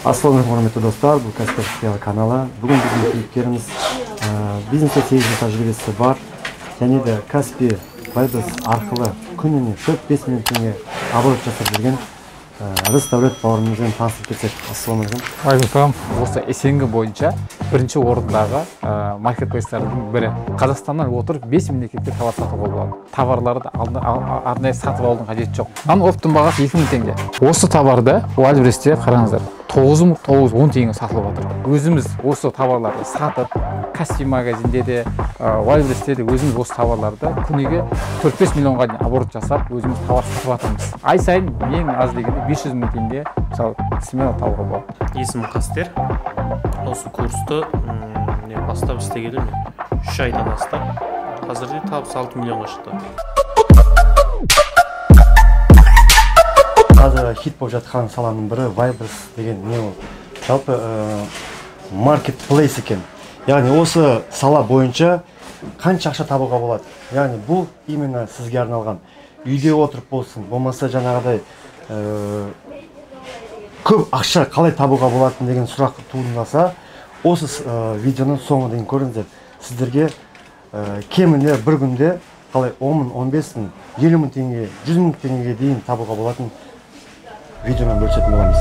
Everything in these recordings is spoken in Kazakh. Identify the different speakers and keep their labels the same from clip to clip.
Speaker 1: Ассалаумағалейкум, құрметті достар, бұл Кәсіпкер каналы. Бүгін біздің кейіпкеріміз бизнесте 8 жыл тәжірибесі бар және де Каспи Wildberries арқылы күніне 4-5 миллион теңге оборот жасап жүрген Рыс Дәулет бауырымызбен танысып кетсек. Ассалаумағалейкум.
Speaker 2: Уағалейкум. Осы СНГ бойынша бірінші орындағы маркетплейстардың бірі. Қазақстаннан отырып 5 мемлекетте товар сатуға болады. Товарларды арнайы сатып алудың қажеті жоқ. Мынаның оптың бағасы 2000 теңге. Осы товарды Wildberries'те қараңыздар, 9910 теңге сатылып жатыр. Өзіміз осы товарларды сатып, Каспи магазинде де, Wildberries'те де өзіміз осы товарларды күніге 4-5 миллионға дейін оборот жасап, өзіміз товар сатып жатырмыз. Ай сайын ең аз дегенде 500 мың теңге, мысалы, смело табуға болады.
Speaker 3: Есімім Қастер. Осы курсты бастап істегелі 3 айдан асты. Қазірде табыс 6 миллионға шықты.
Speaker 1: Қазір хит болып жатқан саланың бірі Wildberries деген не ол? Жалпы маркетплейс екен. Яғни осы сала бойынша қанша ақша табуға болады? Яғни бұл именно сізге арналған. Үйде отырып болсын, болмаса жаңағыдай көп ақша қалай табуға болатын деген сұрақ туындаса, осы видеоның соңына дейін көріңіздер. Сіздерге кемінде бір күнде қалай 10 мың, 15 мың, 50 мың теңге, 100 мың теңгеге дейін табуға болатын видеомен бөлісетін боламыз.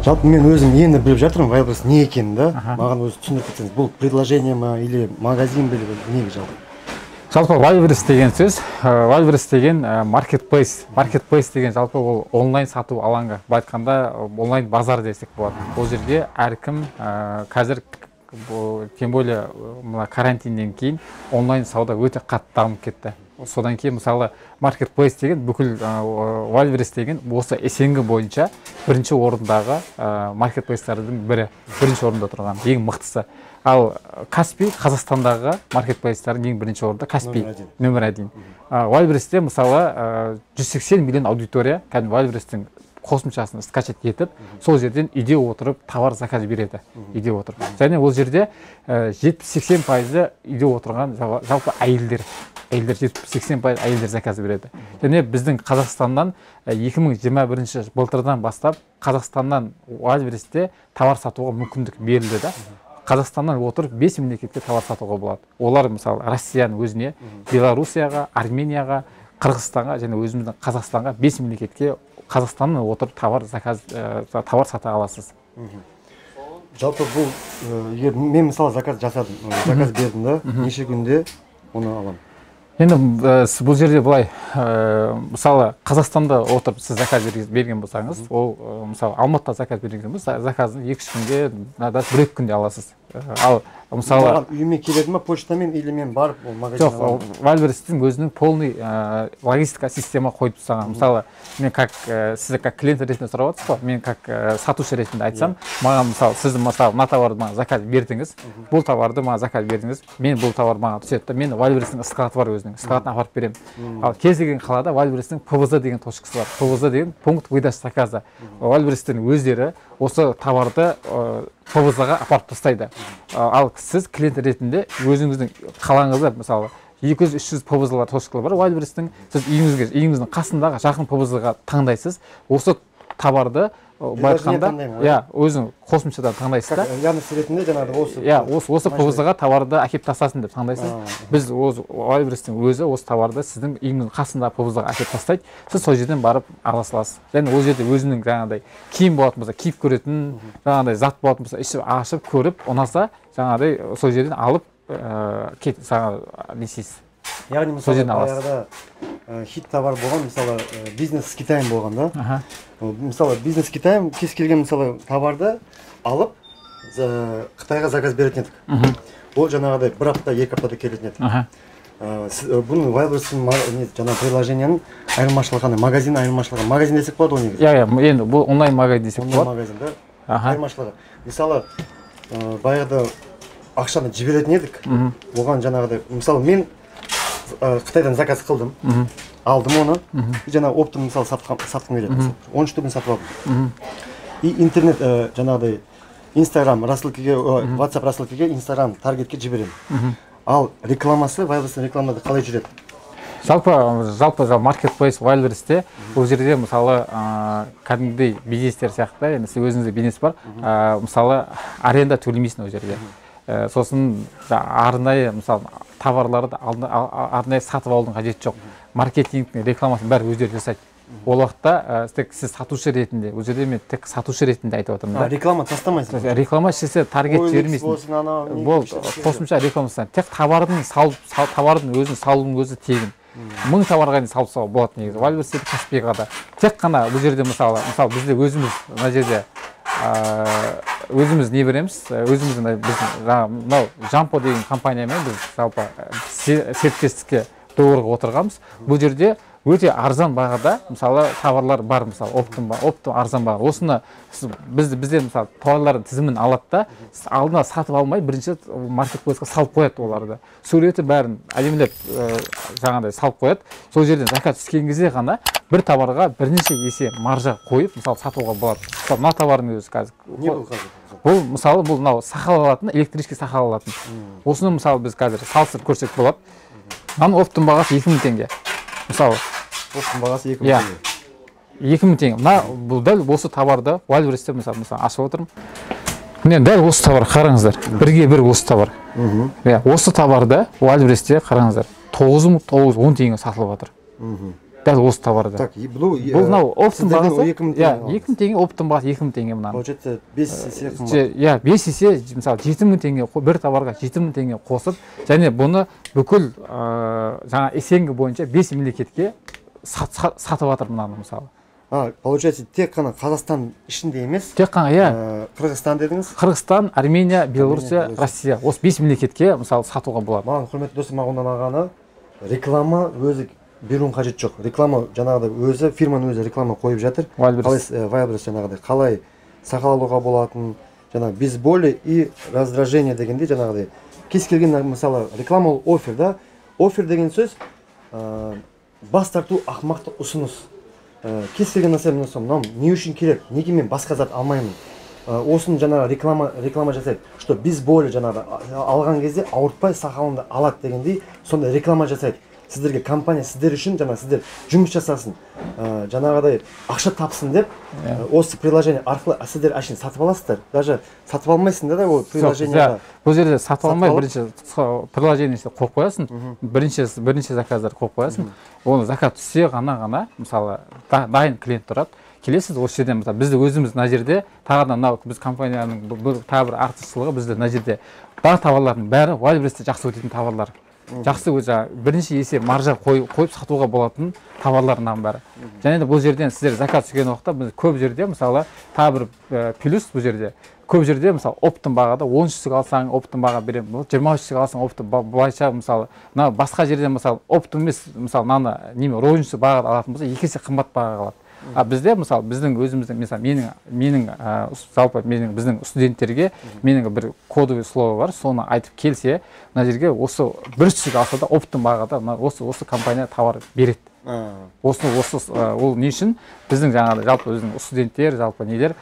Speaker 1: Жалпы мен өзім енді біліп жатырмын Wildberries не екенін да. Маған өзі түсіндіріп кетсеңіз, бұл предложение ма или магазин бе, не жалпы?
Speaker 2: Жалпы Wildberries деген сөз, Wildberries деген маркетплейс. Маркетплейс деген жалпы ол онлайн сату алаңы. Былай айтқанда онлайн базар десек болады. Ол жерде әркім қазір, тем более мына карантиннен кейін онлайн сауда өте қатты дамып кетті. Содан кейін мысалы маркетплейс деген бүкіл Wildberries деген осы СНГ бойынша бірінші орындағы маркетплейстардың бірі, бірінші орында тұрған, ең мықтысы. Ал Каспи Қазақстандағы маркетплейстардың ең бірінші орында Каспи нөмір 1. Wildberries'те мысалы 180 миллион аудитория кәдімгі Wildberries'тің қосымшасын скачать етіп, сол жерден үйде отырып товар заказ береді, үйде отырып. Және ол жерде 70-80% үйде отырған жалпы әйелдер, әйелдер 70-80% әйелдер заказ береді. Және біздің Қазақстаннан 2021 былтырдан бастап Қазақстаннан Wildberries'те товар сатуға мүмкіндік берілді да. Қазақстаннан отырып 5 мемлекетке товар сатуға болады. Олар мысалы Россияның өзіне, Белоруссияға, Арменияға, Қырғызстанға және өзіміздің Қазақстанға 5 мемлекетке Қазақстаннан отырып товар заказ, товар сата аласыз.
Speaker 1: Жалпы бұл егер мен мысалы заказ жасадым, заказ бердім да, неше күнде оны аламын?
Speaker 2: Енді бұл жерде былай, мысалы Қазақстанда отырып сіз заказ берген болсаңыз, ол мысалы Алматыда заказ берген болса, заказды 2-3 күнде, даже 1-2 күнде аласыз. Ал мысалы
Speaker 1: үйіме келеді ма почтамен или мен барып ол магазинге?
Speaker 2: Жоқ, Wildberries'тің өзінің полный логистика система қойып тастаған. Мысалы, мен как сіз как клиент ретінде сұрап отырсыз ғой, мен как сатушы ретінде айтсам, маған мысалы сіз мысалы мына товарды маған заказ бердіңіз, бұл товарды маған заказ бердіңіз, мен бұл товар маған түседі, мен Wildberries'тің склады бар өзінің, складына апарып беремін. Ал кез келген қалада Wildberries'тің ПВЗ деген точкасы бар. ПВЗ деген пункт выдачи заказа. Wildberries'тің өздері осы товарды ПВЗ-ға апарып тастайды. Ал сіз клиент ретінде өзіңіздің қалаңызда мысалы 200-300 ПВЗ-лар точкалар бар Wildberries'тің, сіз үйіңізге, үйіңіздің қасындағы жақын ПВЗ-ға таңдайсыз. Осы товарды былай айтқанда, иә, өзің қосымшадан таңдайсыз да.
Speaker 1: Яғни ретінде жаңағы осы.
Speaker 2: Иә, осы ПВЗ-ға товарды әкеп тастасын деп таңдайсыз. Біз осы Wildberries'тің өзі осы товарды сіздің үйіңіздің қасындағы ПВЗ-ға әкеп тастайды. Сіз сол жерден барып ала саласыз. Және ол жерде өзінің жаңағыдай киім болатын болса, киіп көретін, жаңағыдай зат болатын болса, ішіп ашып көріп, ұнаса, жаңағыдай сол жерден алып кет, не істейсіз.
Speaker 1: Яғни мысалы баяғыда хит товар болған, мысалы бизнес с Китаем болған да. Мысалы бизнес с Китаем кез келген мысалы товарды алып Қытайға заказ беретін едік. Ол жаңағыдай бір апта, 2 аптада келетін еді. Бұның Wildberries-тің жаңа приложениенің айырмашылығы қандай? Магазин айырмашылығы. Магазин десек болады ғой негізі?
Speaker 2: Иә, енді бұл онлайн магазин десек болады.
Speaker 1: Онлайн магазин да. Айырмашылығы. Мысалы, баяғыда ақшаны жіберетін едік. Оған жаңағыдай, мысалы, мен Қытайдан заказ қылдым. Алдым оны. Жаңа оптом, мысалы, сатқым келеді. 10 штугін сатып алдым. И интернет жаңағыдай Инстаграм рассылкаге, WhatsApp рассылкаге, Инстаграм таргетке жіберемін. Ал рекламасы, Wildberries-тің рекламасы қалай жүреді?
Speaker 2: Жалпы маркетплейс Wildberries-те бұл жерде, мысалы, кәдімгідей бизнестер сияқты, енді сіз өзіңізде бизнес бар, мысалы, аренда төлемейсің ол жерде. Сосын арнайы, мысалы, товарларды арнайы сатып алудың қажеті жоқ. Маркетингтің рекламасын бәрі өздері жасайды. Ол уақытта тек сіз сатушы ретінде, ол жерде мен тек сатушы ретінде айтып отырмын.
Speaker 1: Реклама тастамайсың?
Speaker 2: Реклама ешнәрсе таргет жібермейсің. Бол, қосымша реклама тастамайсың. Тек товардың салып, товардың өзін салудың өзі тегін. 1000 товарға дейін салып тастауға болады негізі. Wildberries-те, Каспийға да. Тек қана бұл жерде, мысалы, бізде өзіміз мына жерде өзіміз не береміз? Өзіміз біз мынау Жампо деген компаниямен біз жалпы серіктестікке договорға отырғанбыз. Бұл жерде өте арзан бағада, мысалы, товарлар бар, мысалы, оптом, оптом арзан баға. Осыны бізде, мысалы, товарлардың тізімін алады да, алдына сатып алмай, бірінші маркетплейске салып қояды оларды. Суреті бәрін әдемілеп жаңағыдай салып қояды. Сол жерден заказ түскен кезде ғана бір товарға бірнеше есе маржа қойып, мысалы, сатуға болады. Мысалы, мына товардың өзі қазір.
Speaker 1: Не бұл қазір?
Speaker 2: Бұл, мысалы, бұл мынау сақал алатын, электрический сақал алатын. Осыны, мысалы, біз қазір салыстырып көрсек болады. Мынаның оптом бағасы 2000 теңге. Мысалы,
Speaker 1: оптом бағасы 2000 теңге.
Speaker 2: 2000 теңге. Мына бұл дәл осы товарды Wildberries-те, мысалы, ашып отырмын. Міне дәл осы товар, қараңыздар. Бірге бір осы товар. Иә, осы товарды Wildberries-те қараңыздар. 9910 теңге сатылып жатыр. Дәл осы товарды.
Speaker 1: Так, бұл
Speaker 2: мынау оптом бағасы. Иә, 2000 теңге оптом бағасы, 2000 теңге мынаның.
Speaker 1: Получается 5 есе қымбат.
Speaker 2: Иә, 5 есе, мысалы, 7000 теңге бір товарға 7000 теңге қосып, және бұны бүкіл жаңа СНГ бойынша 5 мемлекетке сатып жатыр мынаны, мысалы.
Speaker 1: Получается, тек қана Қазақстан ішінде емес.
Speaker 2: Тек қана, иә.
Speaker 1: Қырғызстан дедіңіз?
Speaker 2: Қырғызстан, Армения, Белоруссия, Россия. Осы 5 мемлекетке, мысалы, сатуға болады.
Speaker 1: Маған, құрметті достар, маған ұнағаны реклама өзі берудің қажеті жоқ. Реклама жаңағыдай өзі, фирманың өзі реклама қойып жатыр. Қалай Wildberries жаңағыдай қалай сақал алуға болатын, жаңағы без боли и раздражения дегенде жаңағыдай кез келген, мысалы, реклама ол офер да. Офер деген сөз бас тарту, ақымақтық ұсыныс. Кез келген нәрсе, мынау не үшін керек, неге мен басқа зат алмаймын? Осыны жаңағы реклама жасайды, что без боли, жаңағы алған кезде ауыртпай сақалыңды алады дегендей сондай реклама жасайды. Сіздерге компания сіздер үшін жаңа сіздер жұмыс жасасын, жаңағыдай ақша тапсын деп осы приложение арқылы сіздер әшейін сатып аласыздар. Даже сатып алмайсыңдар да ол приложениеға.
Speaker 2: Бұл жерде сатып алмай бірінші приложениесі қойып қоясың, бірінші заказдар қойып қоясың. Оны заказ түссе ғана, мысалы, дайын клиент тұрады. Келесіз осы жерден, мысалы, бізді өзіміз мына жерде тағы да мынау біз компанияның тағы бір артықшылығы, бізде мына жерде бар товарлардың бәрі Wildberries-те жақсы өтетін товарлар. Жақсы өзі бірінші есе маржа қойып сатуға болатын товарларынан бәрі. Және де бұл жерден сіздер заказ түскен уақытта біз көп жерде, мысалы, тағы бір плюс бұл жерде. Көп жерде, мысалы, оптом бағада 10 штук алсаң, оптом баға беремін. 20 штук алсаң, оптом былайша, мысалы, мына басқа жерде, мысалы, оптом емес, мысалы, мынаны неме розничный бағада алатын болса, екі есе қымбат бағаға алады. А бізде, мысалы, біздің өзіміздің, мысалы, менің жалпы менің біздің студенттерге менің бір кодовый слово бар, соны айтып келсе, мына жерге осы бір штук алса да оптом бағада мына осы компания товар береді. Осы ол не үшін біздің жаңағыдай жалпы өзінің студенттер, жалпы нелер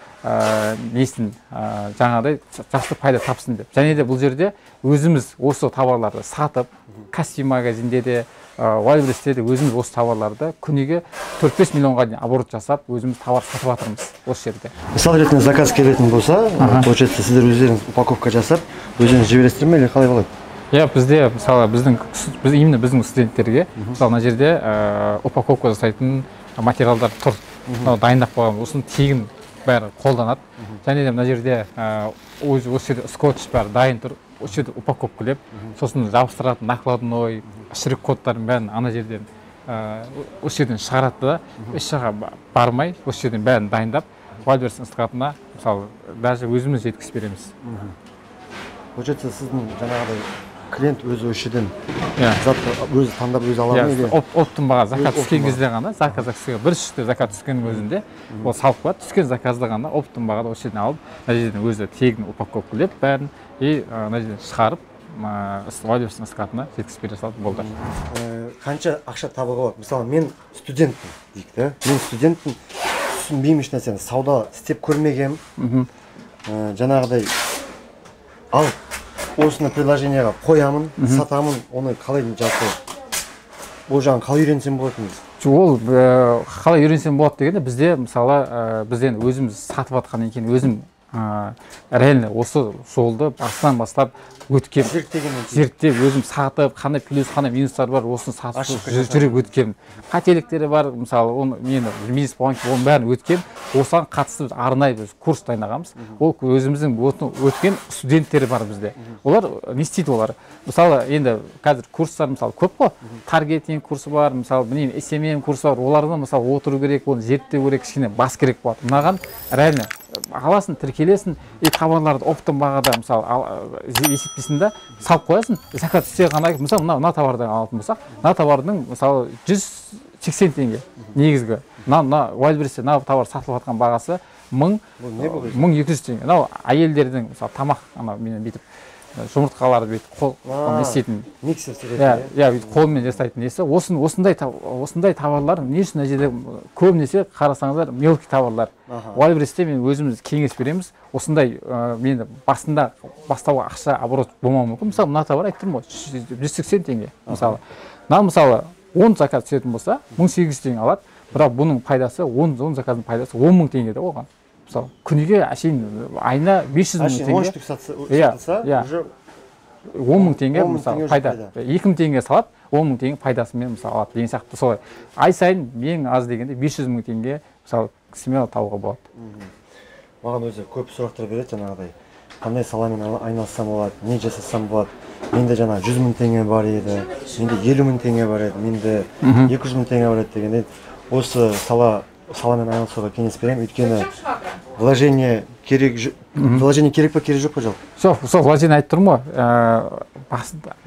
Speaker 2: несін жаңағыдай жақсы пайда тапсын деп. Және де бұл жерде өзіміз осы товарларды сатып, Каспий магазинде де, Wildberries-те де өзіміз осы товарларды күніге 4-5 миллионға дейін оборот жасап, өзіміз товар сатып жатырмыз осы жерде.
Speaker 1: Мысал ретінде заказ келетін болса, получается, сіздер өздеріңіз упаковка жасап, өздеріңіз жібересіздер ме, или қалай болады?
Speaker 2: Иә, бізде, мысалы, біз именно біздің студенттерге, мысалы, мына жерде упаковка жасайтын материалдар тұр. Мынау дайындап қойған, осыны тегін бәрі қолданады. Және де мына жерде осы жерде скотч бәрі дайын тұр. Осы жерде упаковкалеп, сосын жабыстыратын накладной, штрих кодтардың бәрін ана жерден, осы жерден шығарады да, еш жаққа бармай, осы жерден бәрін дайындап, Wildberries-тің складына, мысалы, даже өзіміз жеткізіп береміз.
Speaker 1: Получается, сіздің жаңағыдай Клиент өзі осы жерден затты өзі таңдап, өзі ала ма или?
Speaker 2: Оптом баға заказ түскен кезде ғана, заказ түскен, бір штук заказ түскеннің өзінде ол салып қояды, түскен заказды ғана оптом бағада осы жерден алып, мына жерден өзі тегін упаковкалеп бәрін и мына жерден шығарып, Wildberries-тің складына жеткізіп бере салады, болды.
Speaker 1: Қанша ақша табуға болады? Мысалы, мен студентпін дейік та, мен студентпін, түсінбеймін еш нәрсені, сауда істеп көрмегенмін. Жаңағыдай алып осыны предложениеға қоямын, сатамын, оны қалай жалпы ол жағын қалай үйренсем болады негізі?
Speaker 2: Ол қалай үйренсем болады дегенде, бізде мысалы, біз енді өзіміз сатып жатқаннан кейін өзім реально осы жолды басынан бастап өткен, зерттеп өзім сатып, қандай плюс, қандай минустар бар, осыны сатып жүріп өткен, қателіктері бар, мысалы, оны мен минус болған кейін оның бәрін өткен. Осыған қатысты біз арнайы біз курс дайындағанбыз. Ол өзіміздің өткен студенттері бар бізде. Олар не істейді олар? Мысалы, енді қазір курстар мысалы көп қой, таргетинг курсы бар, мысалы, білмеймін, SMM курсы бар, оларды мысалы отыру керек, оны зерттеу керек, кішкене бас керек болады. Мынаған реально аласың, тіркелесің, и товарларды оптом бағада мысалы есептейсің да, салып қоясың, заказ түссе ғана, мысалы, мына товарды алатын болсақ, мына товардың мысалы 180 теңге негізгі. Мына Wildberries-те мына товар сатылып жатқан бағасы 1200 теңге. Мынау әйелдердің мысалы тамақ, анау менен бүйтіп жұмыртқаларды бүйтіп қол не істейтін.
Speaker 1: Миксер ретінде.
Speaker 2: Иә, бүйтіп қолмен жасайтын несі. Осындай товарлар не үшін мына жерде көбінесе қарасаңыздар мелкий товарлар. Wildberries-те мен өзіміз кеңес береміз. Осындай мен басында бастауға ақша оборот болмауы мүмкін. Мысалы, мына товар айтып тұрмын ғой, 180 теңге мысалы. Мына мысалы 10 заказ түсетін болса, 1800 теңге алады. Бірақ бұның пайдасы 10 заказдың пайдасы 10 000 теңге де оған. Мысалы, күніге әшейін айына 500 мың теңге.
Speaker 1: 10 штук сатылса, уже
Speaker 2: 10 000 теңге мысалы пайда. 2000 теңге салады, 10 000 теңге пайдасымен мысалы алады деген сияқты солай. Ай сайын ең аз дегенде 500 мың теңге мысалы смело табуға болады.
Speaker 1: Маған өзі көп сұрақтар береді жаңағыдай. Қандай саламен айналыссам болады, не жасасам болады. Менде жаңа 100 мың теңге бар еді, менде 50 мың теңге бар еді, менде 200 мың теңге бар еді дегенде осы саламен айналысуға кеңес беремін. Өйткені вложение керек, вложение керек па, керек жоқ па жалпы?
Speaker 2: Жоқ, сол вложение айтып тұрмын ғой.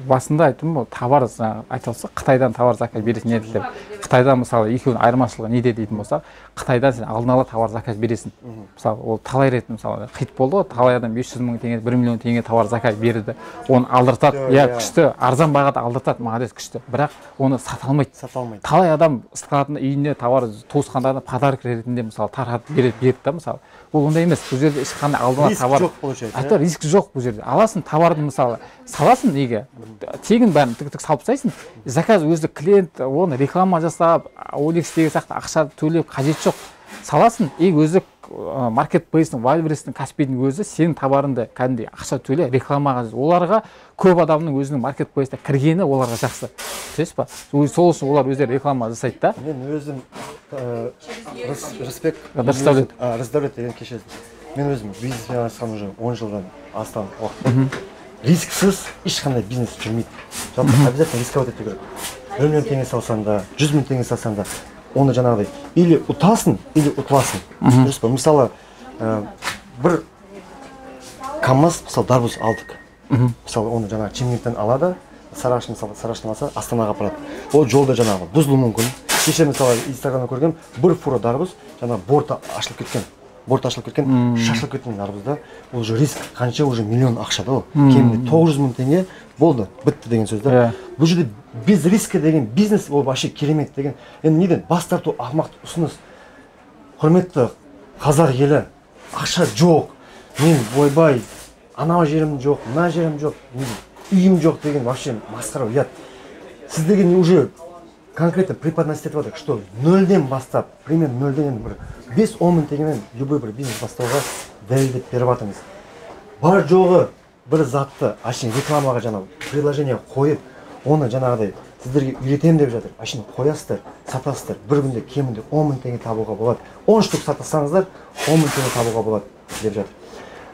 Speaker 2: Басында айттым ғой, товар айта алсақ, Қытайдан товар заказ бересің еді деп. Қытайдан мысалы екеуінің айырмашылығы неде дейтін болсақ, Қытайдан сен алдын ала товар заказ бересің. Мысалы, ол талай рет мысалы хит болды ғой, талай адам 500 мың теңге, 1 миллион теңге товар заказ берді. Оны алдыртады, иә, күшті, арзан бағада алдыртады, молодец, күшті. Бірақ оны сата алмайды.
Speaker 1: Сата алмайды.
Speaker 2: Талай адам складына, үйіне товар туысқандарына подарок ретінде мысалы таратып береді да мысалы. Ол ондай емес. Бұл жерде ешқандай алдын ала товар
Speaker 1: риск жоқ получается.
Speaker 2: Айтар, риск жоқ бұл жерде. Аласың товарды мысалы, саласың неге? Тегін бәрін тік-тік салып тастайсың. Заказ өзі клиент оны реклама жасап, OLX деген сияқты ақша төлеп қажет жоқ. Саласың, и өзі маркетплейстің, Wildberries-тің, Каспийдің өзі сенің товарыңды кәдімгідей ақша төле рекламаға. Оларға көп адамның өзінің маркетплейсте кіргені оларға жақсы. Түсінесіз ба? Сол үшін олар өздері реклама жасайды да.
Speaker 1: Мен өзім Рысбек Рысдәулет деген кеше мен өзім бизнеспен айналысқан уже 10 жылдан астам уақыт болды. Рисксіз ешқандай бизнес жүрмейді. Жалпы обязательно рисковать ету керек. 1 миллион теңге салсаң да, 100 мың теңге салсаң да, оны жаңағыдай или ұтасың, или ұтыласың. Дұрыс па? Мысалы, бір КамАЗ, мысалы, дарбуз алдық. Мысалы, оны жаңағы Шымкенттен алады, Сарыағаш, мысалы, Сарыағаштан алса, Астанаға апарады. Ол жолда жаңағы бұзылуы мүмкін. Кеше, мысалы, Инстаграмда көргем, бір фура дарбуз жаңағы борты ашылып кеткен. Борт ашылып кеткен, шашылып кеткен дарбузда. Ол уже риск, қанша уже миллион ақша да ол. Кемінде 900 мың теңге болды, бітті деген сөз да. Бұл жерде без риска деген бизнес ол вообще керемет деген. Енді неден бас тарту ақымақ ұсыныс. Құрметті қазақ елі, ақша жоқ. Мен ойбай, анау жерім жоқ, мына жерім жоқ, үйім жоқ деген вообще масқара, ұят. Сіз деген уже конкретно преподносить етіп жатыр, что нөлден бастап, примерно нөлден енді бір 5-10 мың теңгемен любой бір бизнес бастауға дәлелдеп беріп жатырмыз. Бар жоғы бір затты әшейін рекламаға жаңағы предложение қойып, оны жаңағыдай сіздерге үйретемін деп жатыр. Әшейін қоясыздар, сатасыздар, бір күнде кемінде 10 мың теңге табуға болады. 10 штук сатсаңыздар, 10 мың теңге табуға болады деп жатыр.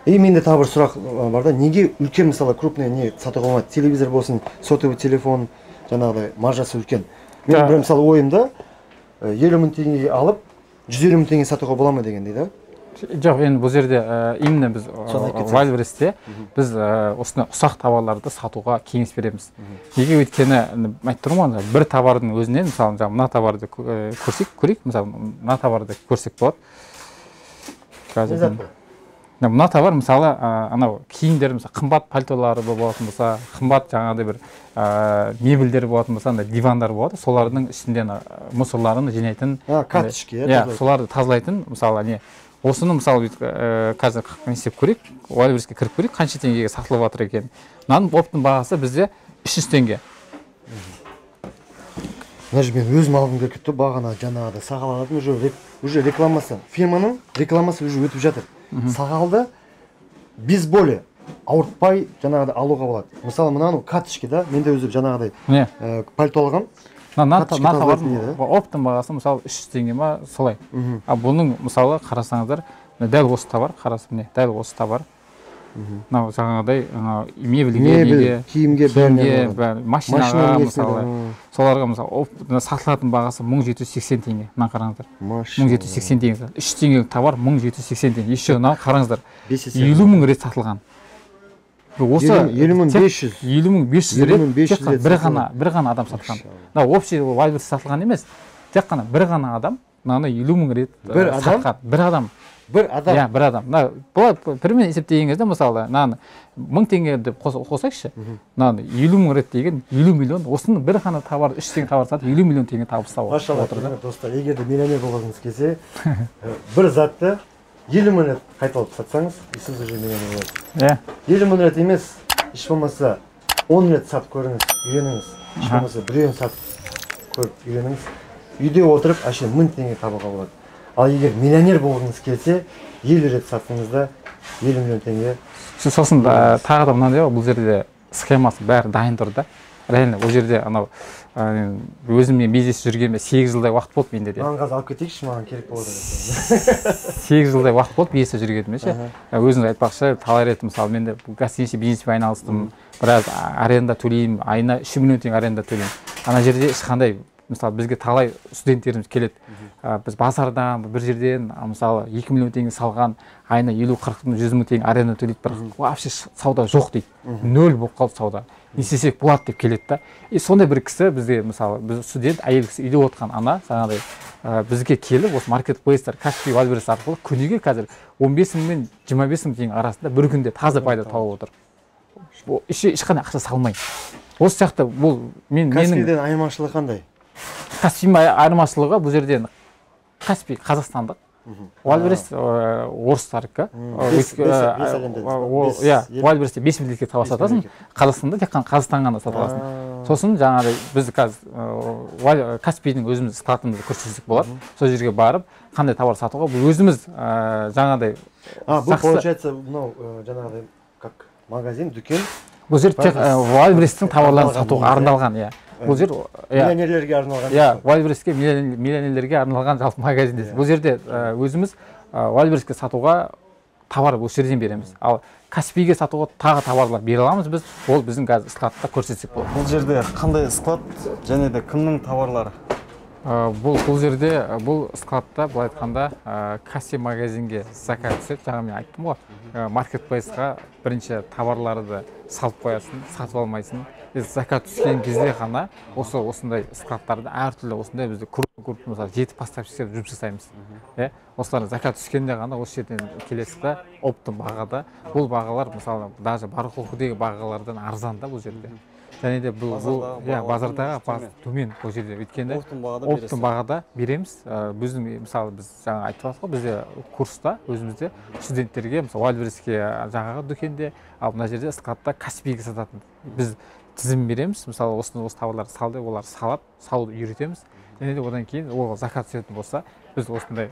Speaker 1: И менде тағы бір сұрақ бар да, неге үлкен мысалы крупный не сатуға болмайды? Телевизор болсын, сотовый телефон, жаңағыдай маржасы үлкен. Мен бір мысалы ойымда 50 мың теңгеге алып, 150 мың теңге сатуға бола ма дегендей да?
Speaker 2: Жоқ, енді бұл жерде именно біз Wildberries-те біз осындай ұсақ товарларды сатуға кеңес береміз. Неге? Өйткені айтып тұрмын ғой, бір товардың өзінен, мысалы, жаңа мына товарды көрсек, көрейік, мысалы, мына товарды көрсек болады. Қазір мына товар, мысалы, анау киімдер, мысалы, қымбат пальтолары болатын болса, қымбат жаңағыдай бір мебельдер болатын болса, андай дивандар болады, солардың ішінде мусорларын жинайтын,
Speaker 1: карточки,
Speaker 2: иә, соларды тазалайтын, мысалы, не осыны, мысалы, қазір не істеп көрейік, Wildberries-ке кіріп көрейік, қанша теңгеге сатылып жатыр екен. Мынаның оптың бағасы бізде 300 теңге.
Speaker 1: Мына жерде мен өзім алғым келіп кетті, бағана жаңағыдай сақал алатын, уже рекламасы, фирманың рекламасы уже өтіп жатыр. Сақалды без боли, ауыртпай жаңағыдай алуға болады. Мысалы, мынаны карточки да, мен де өзім жаңағыдай пальто алғам.
Speaker 2: Мына товардың оптың бағасы, мысалы, 300 теңге ма, солай. А бұның, мысалы, қарасаңыздар, дәл осы товар, қарасы, міне, дәл осы товар. Мынау жаңағыдай мебельге,
Speaker 1: киімге,
Speaker 2: бәріне, машинаға, мысалы, соларға, мысалы, сатылатын бағасы 1780 теңге. Мына қараңыздар. 1780 теңге. 3 теңгелік товар 1780 теңге. Еще мынау қараңыздар. 50 мың рет сатылған. Осы
Speaker 1: 50 500.
Speaker 2: 50 500 рет тек қана бір ғана адам сатқан. Мына общий Wildberries сатылған емес. Тек қана бір ғана адам мынаны 50 мың рет сатқан. Бір адам.
Speaker 1: Бір адам.
Speaker 2: Иә, бір адам. Мына былай примерно есептеген кезде, мысалы, мынаны 1000 теңге деп қосайықшы. Мынаны 50 мың рет деген 50 миллион. Осының бір ғана товар, 3 теңге товар сатып 50 миллион теңге табыс тауып отыр да.
Speaker 1: Достар, егер де миллионер болғыңыз келсе, бір затты 50 мың рет қайталап сатсаңыз, сіз уже миллионер боласыз.
Speaker 2: Иә.
Speaker 1: 50 мың рет емес, еш болмаса 10 рет сатып көріңіз, үйреніңіз. Еш болмаса біреуін сатып көріп үйреніңіз. Үйде отырып әшейін 1000 теңге табуға болады. Ал егер миллионер болғыңыз келсе, 50 рет сатсаңыз да 50 миллион теңге.
Speaker 2: Сосын тағы да мынандай ғой, бұл жерде схемасы бәрі дайын тұр да. Реально ол жерде анау өзіммен бизнес жүргеніме 8 жылдай уақыт болды менде де.
Speaker 1: Маған қазір алып кетейікші, маған керек болады.
Speaker 2: 8 жылдай уақыт болды бизнесте жүргеніме ше. Өзіңіз айтпақшы, талай рет, мысалы, мен де гостиница бизнеспен айналыстым. Біраз аренда төлеймін, айына 3 миллион теңге аренда төлеймін. Ана жерде ешқандай, мысалы, бізге талай студенттеріміз келеді. Біз базардан, бір жерден, мысалы, 2 миллион теңге салған, айына 50-40 мың, 100 мың теңге аренда төлейді, бірақ вообще сауда жоқ дейді. Нөл болып қалды сауда. Не істесек болады деп келеді да. И сондай бір кісі бізге, мысалы, біз студент, әйел кісі, үйде отырған ана, жаңағыдай бізге келіп, осы маркетплейстер, Каспи, Wildberries арқылы күніге қазір 15 мың мен 25 мың теңге арасында бір күнде таза пайда тауып отыр. Ешқандай ақша салмай. Осы сияқты бұл мен
Speaker 1: Каспийден айырмашылығы қандай?
Speaker 2: Каспийдің айырмашылығы бұл жерден Каспий қазақстандық, Wildberries орыстардікі. Иә, Wildberries-те 5 мемлекетке товар сатасың, Қазақстанда тек қана Қазақстан ғана сата аласың. Сосын жаңағыдай біз қазір Каспийдің өзіміз складымызды көрсетсек болады. Сол жерге барып қандай товар сатуға, бұл өзіміз жаңағыдай.
Speaker 1: Бұл получается мынау жаңағыдай как магазин, дүкен.
Speaker 2: Бұл жер тек Wildberries-тің товарларын сатуға арналған, иә. Бұл жер
Speaker 1: миллионерлерге арналған.
Speaker 2: Иә, Wildberries-ке, миллионерлерге арналған жалпы магазин дейсіз. Бұл жерде өзіміз Wildberries-ке сатуға товар осы жерден береміз. Ал Каспийге сатуға тағы товарлар бере аламыз біз. Ол біздің қазір складта көрсетсек болады.
Speaker 4: Бұл жерде қандай склад және де кімнің товарлары?
Speaker 2: Бұл жерде, бұл складта, былай айтқанда, Каспи магазинге заказ түседі. Жаңа мен айттым ғой, маркетплейсқа бірінші товарларды салып қоясың, сатып алмайсың. Заказ түскен кезде ғана осы осындай складтарда әртүрлі осындай бізде крупный, мысалы, 7 поставщиктер жұмыс жасаймыз. Осылар заказ түскенде ғана осы жерден келесіз да, оптом бағада. Бұл бағалар, мысалы, даже барахолкідегі бағалардан арзан да бұл жерде. Және де бұл иә, базардағы бағасы төмен бұл жерде, өйткені
Speaker 4: оптом
Speaker 2: бағада береміз. Біздің, мысалы, біз жаңа айтып жатырмыз ғой, бізде курста өзімізде студенттерге, мысалы, Wildberries-ке жаңағы дүкенде, ал мына жерде складта Каспийге сататын біз тізім береміз. Мысалы, осыны, осы товарларды сал деп, олар салады, салуды үйретеміз. Және де одан кейін ол заказ түсетін болса, біз осындай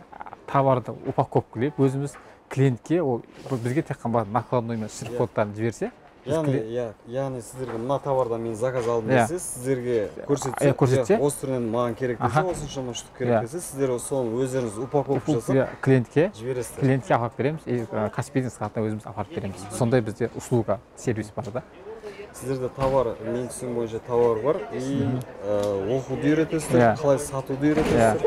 Speaker 2: товарды упаковкалеп өзіміз клиентке, ол бізге тек қана накладной мен штрих кодтарын жіберсе.
Speaker 4: Яғни, иә, яғни сіздерге мына товардан мен заказ алдым десе, сіздерге көрсетсе,
Speaker 2: көрсетсе,
Speaker 4: осы түрінен маған керек десе, осыншама штук керек десе, сіздер соны өздеріңіз упаковка жасап
Speaker 2: клиентке
Speaker 4: жібересіздер.
Speaker 2: Клиентке апарып береміз, и Каспийдің складына өзіміз апарып береміз. Сондай бізде услуга, сервис бар да.
Speaker 4: Сіздерде товар, мен түсінігім бойынша товар бар, и оқуды үйретесіздер, қалай сатуды үйретесіздер.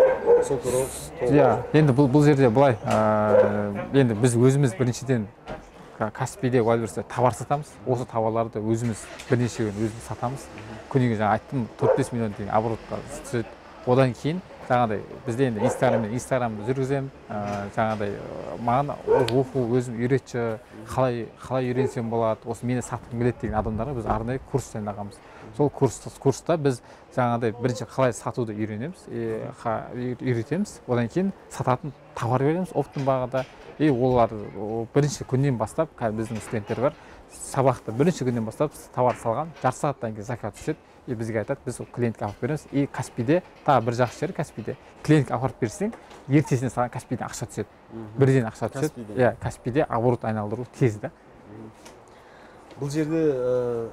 Speaker 4: Сол туралы.
Speaker 2: Иә, енді бұл жерде былай, енді біз өзіміз біріншіден Каспийде, Wildberries-те товар сатамыз. Осы товарларды өзіміз бірнеше күн өзіміз сатамыз. Күніге жаңа айттым, 4-5 миллион теңге оборотқа түседі. Одан кейін жаңағыдай бізде енді Инстаграм жүргіземін, жаңағыдай маған оқу өзім үйретші, қалай үйренсем болады, осы мені сатқым келеді деген адамдарға біз арнайы курс дайындағанбыз. Сол курста біз жаңағыдай бірінші қалай сатуды үйренеміз, үйретеміз. Одан кейін сататын товар береміз оптом бағада. И олар бірінші күннен бастап, қазір біздің студенттер бар, сабақты бірінші күннен бастап товар салған, жарты сағаттан кейін заказ түседі. И бізге айтады, біз клиентке апарып береміз. И Каспийде тағы бір жақсы жері, Каспийде клиентке апарып берсең, ертесіне саған Каспийден ақша түседі. Бірден ақша түседі. Иә, Каспийде оборот айналдыру тез да.
Speaker 4: Бұл жерде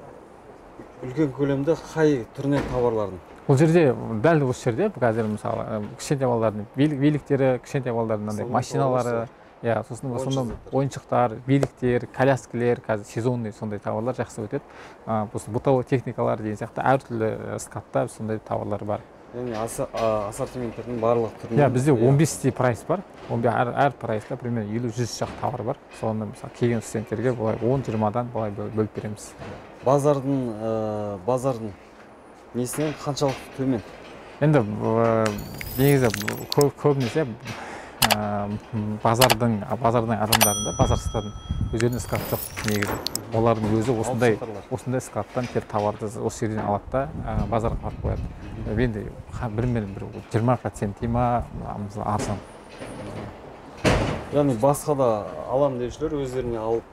Speaker 4: үлкен көлемді қай түрінен товарлардың?
Speaker 2: Бұл жерде дәл осы жерде қазір мысалы кішкентай балалардың великтері, кішкентай балалардың мынандай машиналары, иә, сосын в ойыншықтар, великтер, коляскілер, қазір сезонный сондай товарлар жақсы өтеді. Осы бытовой техникалар деген сияқты әртүрлі складта сондай товарлар бар.
Speaker 4: Яғни ассортименттердің барлық түрінен.
Speaker 2: Иә, бізде 15 прайс бар. Әр прайста примерно 50-100 шақты товар бар. Соны мысалы келген студенттерге былай 10-20-дан былай бөліп береміз.
Speaker 4: Базардың несінен қаншалықты төмен?
Speaker 2: Енді негізі көбінесе базардың адамдарында, базар сататын өздерінің склад жоқ негізі. Олардың өзі осындай складтан келіп товарды осы жерден алады да базарға апарып қояды. Енді примерно бір 20% ма арзан.
Speaker 4: Яғни басқа да алам деушілер өздеріне алып,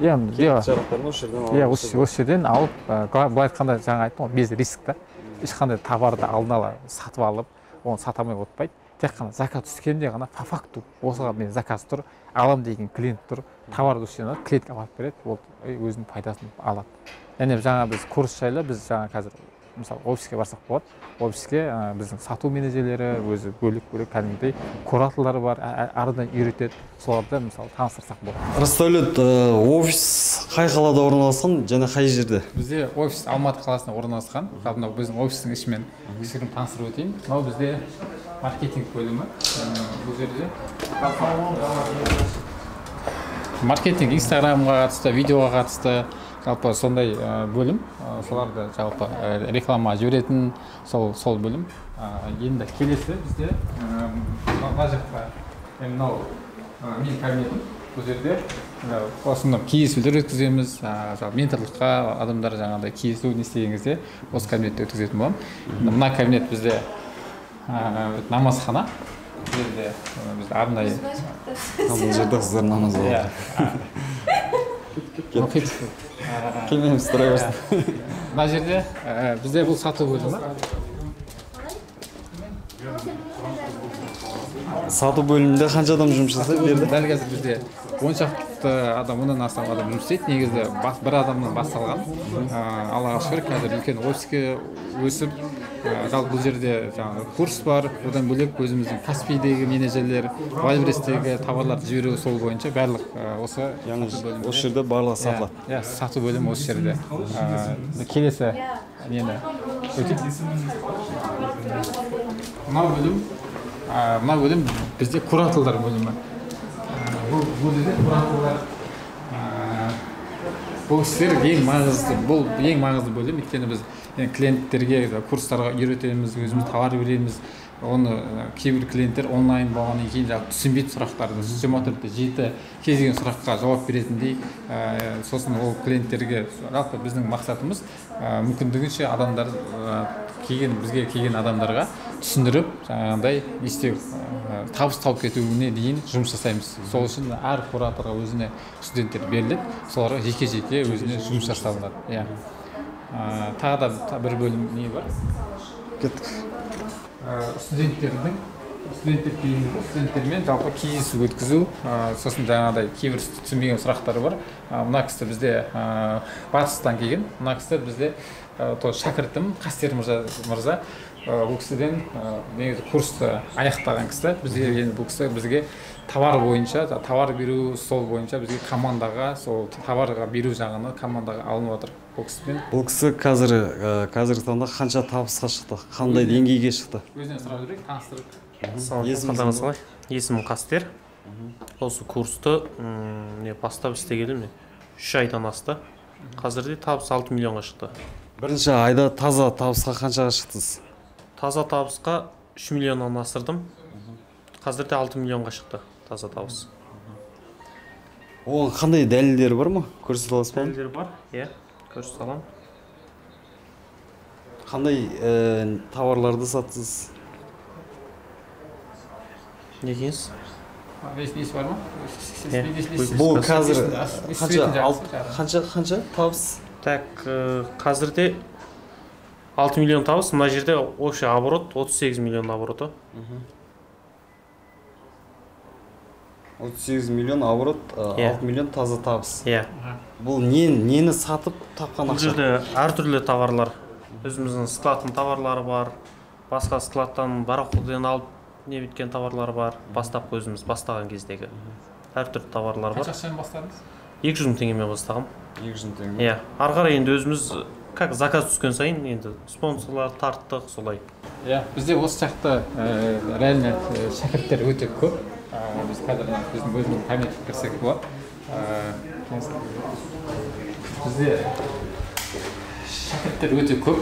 Speaker 2: иә,
Speaker 4: жарақтарын осы жерден алып.
Speaker 2: Иә, осы жерден алып, былай айтқанда жаңа айттым ғой, без риск та. Ешқандай товарды алдын ала сатып алып, оны сата алмай отпайды. Тек қана заказ түскенде ғана по факту осыған мен заказ тұр, алам деген клиент тұр, товарды осы жерден алады, клиентке апарып береді, ол өзінің пайдасын алады. Яғни жаңа біз курс жайлы біз жаңа қазір мысалы офиске барсақ болады. Офиске біздің сату менеджерлері өзі бөлек-бөлек кәдімгідей кураторлар бар, ардан үйретеді, соларды мысалы таныстырсақ болады.
Speaker 4: Рысдәулет, офис қай қалада орналасқан және қай жерде?
Speaker 2: Бізде офис Алматы қаласында орналасқан. Мынау біздің офистің ішімен кішігірім таныстырып өтейін. Мынау бізде маркетинг бөлімі. Бұл жерде маркетинг Инстаграмға қатысты, видеоға қатысты жалпы сондай бөлім, соларды жалпы реклама жіберетін сол бөлім. Енді келесі бізде мына жақта мынау менің кабинетім. Бұл жерде осында кездесулер өткіземіз, жалпы менторлыққа адамдар жаңағыдай кездесу не істеген кезде осы кабинетте өткізетін боламын. Мына кабинет бізде намазхана. Бұл жерде бізде арнайы.
Speaker 4: Бұл жерде қыздар намаз оқиды. Келмейміз, тұра берсін.
Speaker 2: Мына жерде бізде бұл сату бөлімі.
Speaker 4: Сату бөлімінде қанша адам жұмыс жасайды бұл жерде?
Speaker 2: Дәл қазір бізде 10 шақты адам, 10-нан астам адам жұмыс істейді. Негізі бір адамнан басталған. Аллаға шүкір, қазір үлкен офиске өсіп, жалпы бұл жерде жаңағы курс бар. Одан бөлек өзіміздің Каспийдегі менеджерлер, Wildberries-тегі товарларды жіберу сол бойынша барлық осы
Speaker 4: осы жерде барлығы сатылады.
Speaker 2: Иә, сату бөлімі осы жерде. Келесі нені өтейік. Мына бөлім бізде кураторлар бөлімі. Бұл жерде кураторлар, бұл кісілер ең маңызды, бұл ең маңызды бөлім. Өйткені біз клиенттерге курстарға үйретеміз, өзіміз товар береміз. Оны кейбір клиенттер онлайн болғаннан кейін жаңағы түсінбейді сұрақтарды, 24/7 кез келген сұраққа жауап беретіндей. Сосын ол клиенттерге жалпы біздің мақсатымыз мүмкіндігінше адамдар келген, бізге келген адамдарға түсіндіріп жаңағындай не істеу, табыс тауып кетуіне дейін жұмыс жасаймыз. Сол үшін әр кураторға өзіне студенттер беріліп, соларға жеке-жеке өзіне жұмыс жасалынады. Иә. Тағы да бір бөлім не бар?
Speaker 4: Кеттік.
Speaker 2: Студенттер студенттермен жалпы кездесу өткізу, сосын жаңағыдай кейбір түсінбеген сұрақтары бар. Мына кісі бізде батыстан келген, мына кісі бізде шәкіртім Қастер мырза. Бұл кісіден негізі курсты аяқтаған кісі. Бізге енді бұл кісі бізге товар бойынша, товар беру сол бойынша бізге командаға, сол товарға беру жағына командаға алынып отыр бұл кісімен.
Speaker 4: Бұл кісі қазіргі таңда қанша табысқа шықты, қандай деңгейге шықты?
Speaker 2: Өзінен сұрап жүрейік, таныстырып.
Speaker 3: Ассалаумағалейкум. Есімім Қастер. Осы курсты бастап істегелі 3 айдан асты. Қазірде табыс 6 миллионға шықты.
Speaker 4: Бірінші айда таза табысқа қаншаға шықтыңыз?
Speaker 3: Таза табысқа 3 миллионнан асырдым. Қазірде 6 миллионға шықты таза табыс.
Speaker 4: Оған қандай дәлелдер бар ма? Көрсете аласыз ба?
Speaker 3: Дәлелдер бар, иә, көрсете аламын.
Speaker 4: Қандай товарларды саттыңыз?
Speaker 3: Негеңіз?
Speaker 2: Несі бар ма?
Speaker 4: Бұл қазір қанша табыс?
Speaker 3: Так, қазірде 6 миллион табыс, мына жерде общий оборот 38 миллион обороты.
Speaker 4: 38 миллион оборот, 6 миллион таза табыс.
Speaker 3: Иә.
Speaker 4: Бұл нені сатып тапқан ақша?
Speaker 3: Бұл жерде әртүрлі товарлар. Өзіміздің складтың товарлары бар, басқа складтан барахолкадан алып не біткен товарлар бар, бастапқы өзіміз бастаған кездегі әртүрлі товарлар бар.
Speaker 2: Қанша ақшамен бастадыңыз?
Speaker 3: 200 мың теңгемен бастағам.
Speaker 4: 200 мың теңге?
Speaker 3: Иә. Ары қарай енді өзіміз как заказ түскен сайын енді спонсорлар тарттық солай.
Speaker 2: Иә, бізде осы жақта реально шәкірттер өте көп. Біз қазір біздің өзіміздің кабинетке кірсек болады. Бізде шәкірттер өте көп.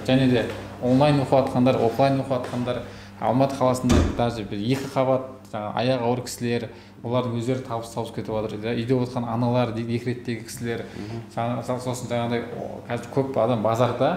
Speaker 2: Және де онлайн оқып жатқандар, офлайн оқып жатқандар, Алматы қаласында даже бір 2 қабат аяғы ауыр кісілер, олардың өздері табыс тауып кетіп жатыр. Үйде отырған аналар, 2 реттегі кісілер, сосын жаңағыдай қазір көп адам базарда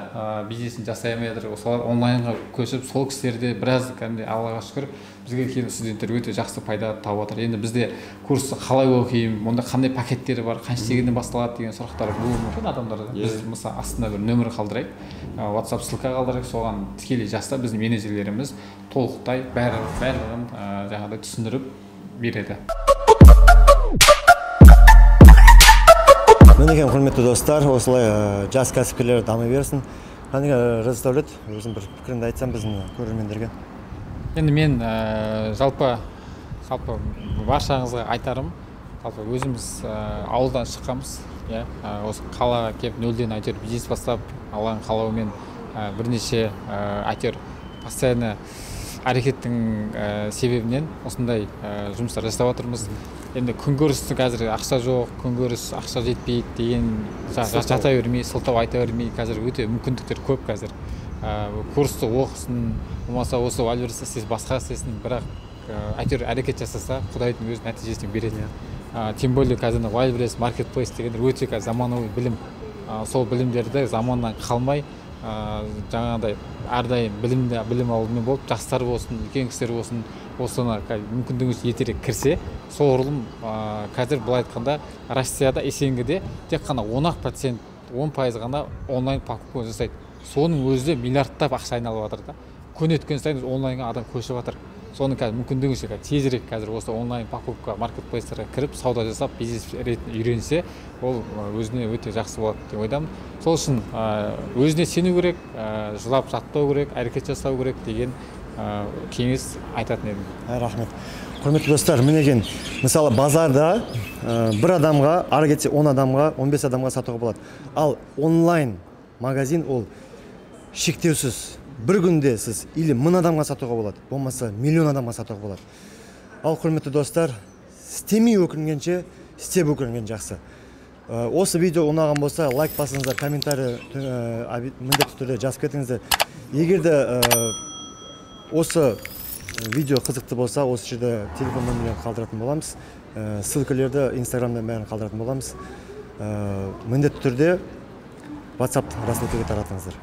Speaker 2: бизнесін жасай алмай жатыр. Солар онлайнға көшіп, сол кісілерде біраз кәдімгідей Аллаға шүкір бізге келген студенттер өте жақсы пайда тауып жатыр. Енді бізде курсты қалай оқимын, онда қандай пакеттері бар, қанша теңгеден басталады деген сұрақтар болуы мүмкін адамдарда. Біз мысалы астына бір нөмір қалдырайық, WhatsApp ссылка қалдырайық, соған тікелей жазса біздің менеджерлеріміз толықтай барлығын жаңағыдай түсіндіріп береді.
Speaker 1: Мінекей, құрметті достар, осылай жас кәсіпкерлер дами берсін. Қандай Рыз Дәулет, өзің бір пікіріңді айтсаң біздің көрермендерге.
Speaker 2: Енді мен жалпы баршаңызға айтарым, жалпы өзіміз ауылдан шыққанбыз, иә, осы қалаға келіп нөлден әйтеуір бизнес бастап, Алланың қалауымен бірнеше әйтеуір постоянно әрекеттің себебінен осындай жұмыстар жасап жатырмыз. Енді күнкөрісті қазір ақша жоқ, күнкөріс ақша жетпейді деген жата бермей, сылтау айта бермей, қазір өте мүмкіндіктер көп қазір. Курсты оқысын, болмаса осы Wildberries істесін, басқа істесін, бірақ әйтеуір әрекет жасаса, Құдайдың өз нәтижесін береді. Тем более қазір Wildberries Marketplace дегендер өте қазір заманауи білім. Сол білімдерді заманнан қалмай, жаңағыдай әрдайым білім алумен болып, жастар болсын, үлкен кісілер болсын, осыны мүмкіндігінше ертерек кірсе, соғұрлым қазір былай айтқанда Россияда СНГ-де тек қана 10%, 10% ғана онлайн покупка жасайды. Соның өзі миллиардтап ақша айналып жатыр да. Күн өткен сайын онлайнға адам көшіп жатыр. Соны қазір мүмкіндігінше тезірек қазір осы онлайн покупка маркетплейстерге кіріп, сауда жасап, бизнес ретін үйренсе, ол өзіне өте жақсы болады деп ойдамын. Сол үшін өзіне сену керек, жылап жатпау керек, әрекет жасау керек деген кеңес айтатын едім.
Speaker 1: Рахмет. Құрметті достар, мінекей, мысалы базарда бір адамға, ары кетсе 10 адамға, 15 адамға сатуға болады. Ал онлайн магазин ол шектеусіз. Бір күнде сіз или 1000 адамға сатуға болады, болмаса миллион адамға сатуға болады. Ал құрметті достар, істемей өкінгенше, істеп өкінген жақсы. Осы видео ұнаған болса, лайк басыңыздар, комментарий міндетті түрде жазып кетіңіздер. Егер де осы видео қызықты болса, осы жерде телефон нөмірлерін қалдыратын боламыз. Ссылкалерді Инстаграмда бәрін қалдыратын боламыз. Міндетті түрде WhatsApp рассылкаға таратыңыздар.